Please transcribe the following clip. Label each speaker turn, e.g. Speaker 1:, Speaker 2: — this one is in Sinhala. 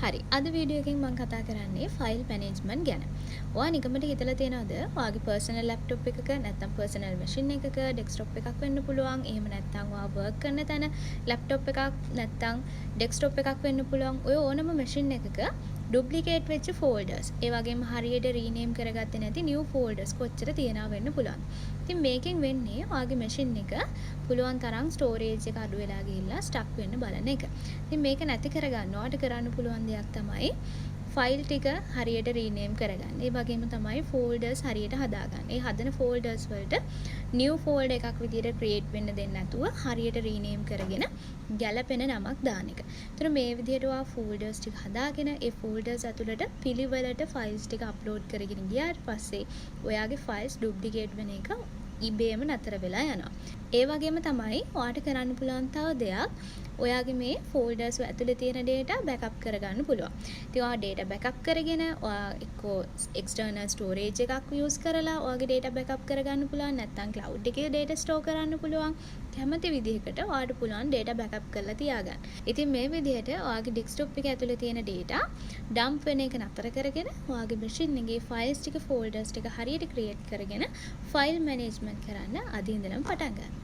Speaker 1: හරි, අද වීඩියෝ එකෙන් මම කතා කරන්නේ ෆයිල් මැනේජ්මන්ට් ගැන. ඔයා නිකමට හිතලා තියෙනවද ඔයාගේ පර්සනල් ලැප්ටොප් එකක නැත්නම් පර්සනල් මැෂින් එකක ඩෙස්ක්ටොප් එකක් වෙන්න පුළුවන්. එහෙම නැත්නම් ඔයා වර්ක් කරන තැන ලැප්ටොප් එකක් නැත්නම් ඩෙස්ක්ටොප් එකක් වෙන්න පුළුවන්. ඔය ඕනම මැෂින් එකක ඩුප්ලිකේට් වෙච්ච ෆෝල්ඩර්ස්, ඒ වගේම හරියට රීනේම් කරගත්තේ නැති නිව් ෆෝල්ඩර්ස් කොච්චර තියෙනවා වෙන්න පුළුවන්. ඉතින් මේකෙන් වෙන්නේ ඔයාගේ මැෂින් එක පුළුවන් තරම් ස්ටෝරේජ් එක අඩු වෙලා ගිහිල්ලා ස්ටක් වෙන්න බලන එක. ඉතින් මේක නැති කරගන්න ඔයාට කරන්න පුළුවන් දෙයක් තමයි ෆයිල් ටික හරියට රීනේම් කරගන්න. ඒ වගේම තමයි ෆෝල්ඩර්ස් හරියට හදාගන්න. ඒ හදන ෆෝල්ඩර්ස් වලට නිව් ෆෝල්ඩර් එකක් විදියට ක්‍රියේට් වෙන්න දෙන්නේ නැතුව හරියට රීනේම් කරගෙන ගැලපෙන නමක් දාන එක. එතකොට මේ විදියට ඔයා ෆෝල්ඩර්ස් ටික හදාගෙන ඒ ෆෝල්ඩර්ස් ඇතුළට පිළිවෙලට ෆයිල්ස් ටික අප්ලෝඩ් කරගෙන ගියාට පස්සේ ඔයාගේ ෆයිල්ස් ඩුප්ලිකේට් වෙන එක ඉබේම නතර වෙලා යනවා. ඒ වගේම තමයි ඔයාට කරන්න පුළුවන් තව දෙයක්, ඔයාගේ මේ ෆෝල්ඩර්ස් ඇතුලේ තියෙන ඩේටා බෑකප් කරගන්න පුළුවන්. ඉතින් ඔයා ඩේටා බෑකප් කරගෙන ඔයා එක්කෝ එක්ස්ටර්නල් ස්ටෝරේජ් එකක් යූස් කරලා ඔයාගේ ඩේටා බෑකප් කරගන්න පුළුවන්. නැත්නම් ක්ලවුඩ් එකේ ඩේටා ස්ටෝර් කරන්න පුළුවන්. කැමති විදිහකට ඔයාට පුළුවන් ඩේටා බෑකප් කරලා තියාගන්න. ඉතින් මේ විදිහට ඔයාගේ ඩෙස්ක්ටොප් එක ඇතුලේ තියෙන ඩේටා ඩම්ප් වෙන එක නතර කරගෙන ඔයාගේ මැෂින් එකේ ෆයිල්ස් ටික, ෆෝල්ඩර්ස් ටික හරියට ක්‍රියේට් කරගෙන ෆයිල් මැනේජ්මන්ට් කරන්න අද ඉඳලම පටන් ගන්න.